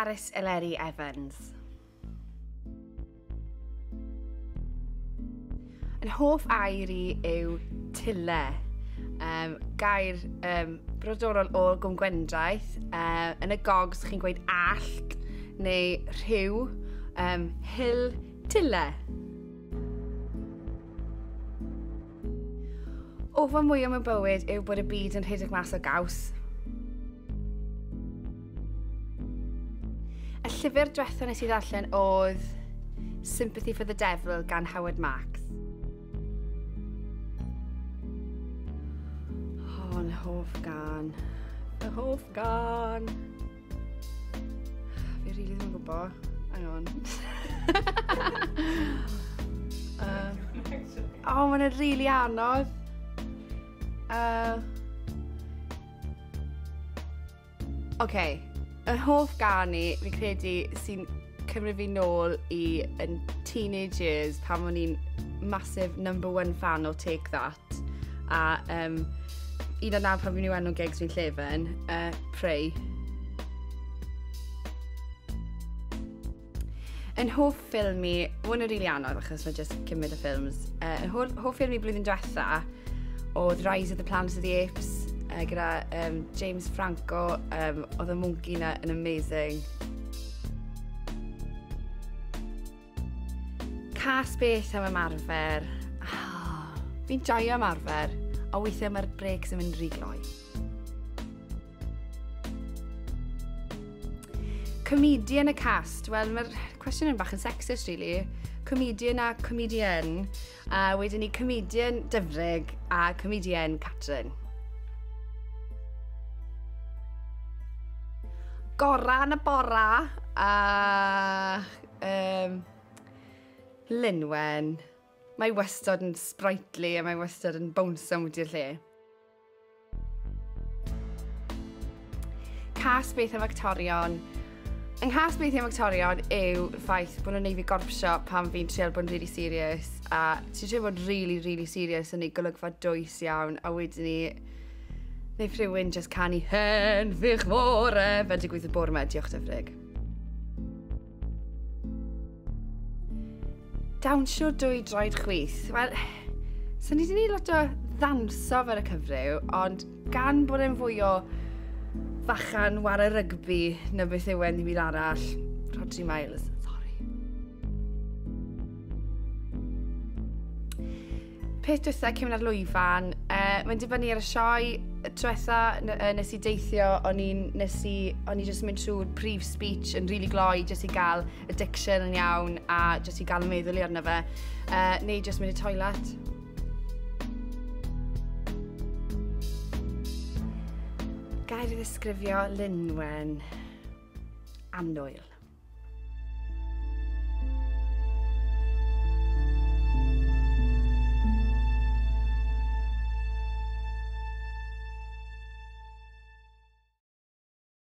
Carys Eleri Evans. Yn hoff air i yw tyle. Gair brodorol o Gwm Gwendraeth. Yn y gogs chi'n gweud allt neu rhyw. Hil tyle. Ofan mwyaf mewn bywyd yw bod y byd yn rhedeg mas o gaws. Y llyfr diwetha nes i ddarllen oedd Sympathy for the Devil gan Howard Marks. O, yn hoff gan. Fy hoff gan. Fi rili ddim yn gwybod. Hang on. O, mae'n rili anodd. Oce, y hoff gan i, fi credu, sy'n cymryd fi nôl i yn teenage years pan o'n i'n massive number one fan o Take That. A un o'r nawr pan fi'n i weld nhw'n gigs fi'n llefen, Pray. Yn hoff ffilm i, hwn yn rili anodd achos mae jyst cymaint o ffilms. Yn hoff ffilm i blwyddyn diwetha oedd Rise of the Planet of the Apes, gyda James Franco, oedd y monkey na yn amazing. Cas beth am ymarfer. Oh, fi'n joio ymarfer, ond weithiau mae'r breaks yn mynd rhy gloi. Comedian y cast. Wel, mae'r cwestiwn yn bach yn sexist, really. Comedian a comedian. A wedyn ni comedian Dyfrig a comedian Catrin. Gora yn y bora a Lynwen. Mae wastad yn sprightly a mae wastad yn bownsio wedi'r lle. Cas beth am actorion. Yng nghas beth am actorion yw ffaith bod nhw'n neud fi gorpsio pan fi'n treial bod yn really serious. A ti'n treial bod really, really serious yn ei golygfa dwys iawn, a wedyn ni wneud rhywun just canu hen fych fore fel digwydd y bore yma, diolch Dyfrig. Dawnsio dwy droed chwith. Wel, so ni wedi gwneud lot o ddanso fel y cyfryw, ond gan bod e'n fwy o fachan ware rygbi na beth yw e'n ddim byd arall, Rhodri Miles, sorry. Peth diwetha cyn mynd ar lwyfan, mae'n dibynnu ar y sioe diwetha nes i deithio, o'n i jyst yn mynd trwy'r prif speech yn rili gloi, jyst i gael y diction yn iawn a jyst i gael y meddwl i arno fe, neu jyst mynd i'r toilet. Gair i ddisgrifio Lynwen. Annwyl.